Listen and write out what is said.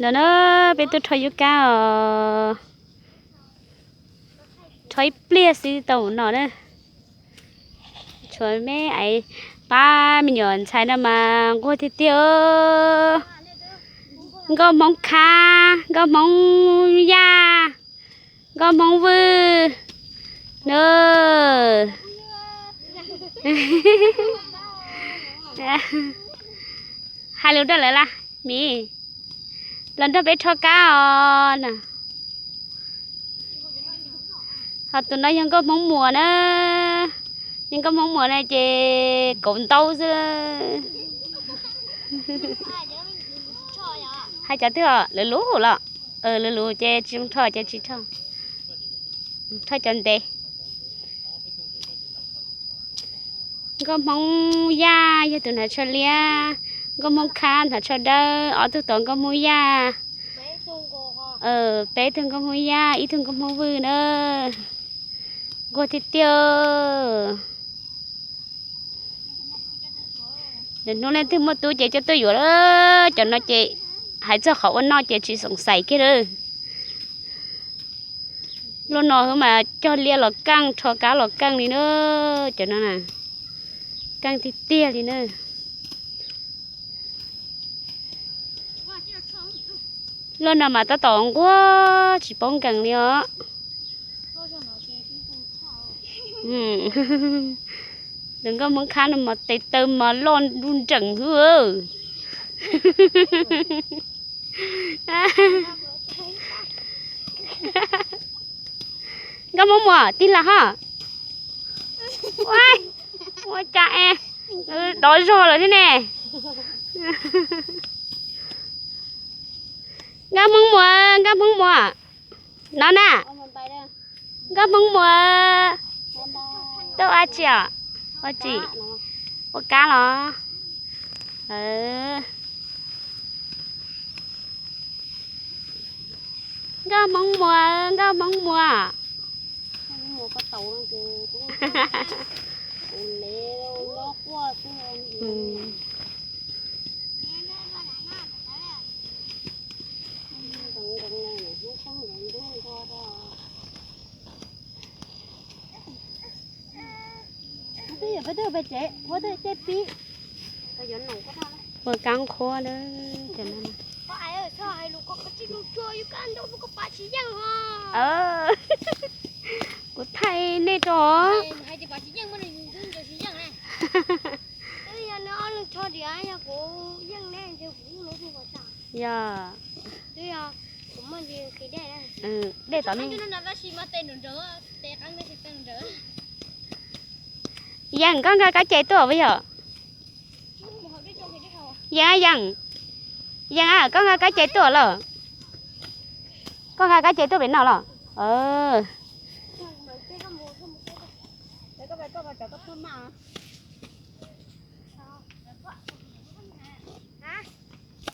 No na, peb tuaj rho yub kab os. Rho ib pliag xwb tau no na. Tshuav me aiv pab me nyuam ntxhais no mas nquag tiag tiag. Nkauj Hmoob Khab, Nkauj Hmoob Yaj, Nkauj Hmoob Vwj na. Hais lus rau lawv las, Miv, los nrog peb rho kab os na. Ho tus no yog Nkauj Hmoob Muas na. Yog Nkauj Hmoob Muas na ces kauv ntaub xwb. Hais cov twg os, lwm lub los? Lwm lub ces tsis zoo rho ces tsis rho. Rho cov ntev. Nkauj Hmoob Yaj yog tus hnav tsho liab, Nkauj Hmoob Khab hnav tsho dawb, ob tug tod Nkauj Hmoob Yaj. Peb tug Nkauj Hmoob Yaj, ib tug Nkauj Hmoob Vwj na. Nquag tiag tiag. Lwm hnub leej twg muaj tub ces coj tuaj yuav. Cov no ces hais txog qhov ua noj ces tsis xoom xaiv kiag lawm. Luaj no mas cog liaj los keej, rho kab los keej li na. Cov no na, keej tiag tiag li na. Luaj no mas tab tom nquag tsis paub nkees li os. Tus Nkauj Hmoob Khab no mas tes taw mas loj nruj nreem xwb. Nkauj Hmoob Muas, tig los ho. Ua cas es dov zog lawm thiab ne. Nkauj Hmoob Muas, Nkauj Hmoob Muas, no na. Nkauj Hmoob Muas, tuaj ua tsi os? Ua tsi? Ua kab los? Nkauj Hmoob Muas, Nkauj Hmoob Muas. Ua kab nqhuab. Kuv thaij nej rau. Yog. Dej tom ne. Yeej, koj nqa kab ce tuaj puas yog? Yeej, yeej, yeej, koj nqa kab ce tuaj los? Koj nqa kab ce tuaj pem no los?